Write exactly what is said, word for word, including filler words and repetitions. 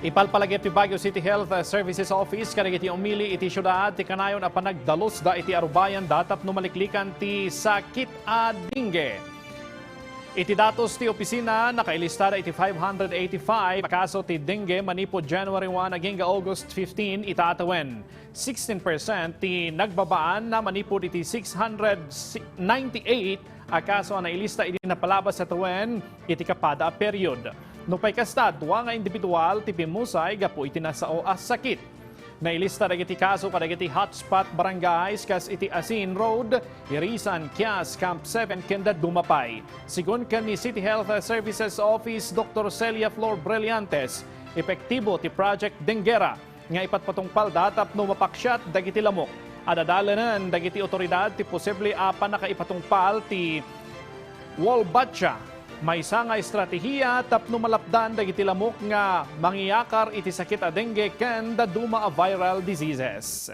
Ipalpalagip ti Baguio City Health Services Office kadagiti umili iti siudad ti kanayon a panagdalusda iti arubayan da tapno maliklikan ti sakit a dengue. Iti datos ti opisina, nakailistada iti five hundred eighty-five a kaso ti dengue manipud January one agingga August fifteen ita a tawen. Sixteen percent ti nagbabaan na manipud iti six hundred ninety-eight a kaso a nailista idi napalabas a tawen iti kapada a period. Nupay kasta, dua nga individual ti pimmusay gapu iti nasao a sakit. Nailista dagiti kaso kadagiti hotspot barangays kas iti Asin Road, Irisan, Kias, Camp seven, ken dadduma pay. Sigun ken ni City Health Services Office Doctor Celia Flor Brillantes, epektibo ti Project Denguera nga ipatpatungpalda tapno mapaksiat dagiti lamok. Adda dalenen dagiti otoridad ti posible a pannakaipatungpal ti Wolbachia, maysa nga estratehiya tapno malapdan dagiti lamok nga mangiyakar iti sakit a dengue ken dadduma a viral diseases.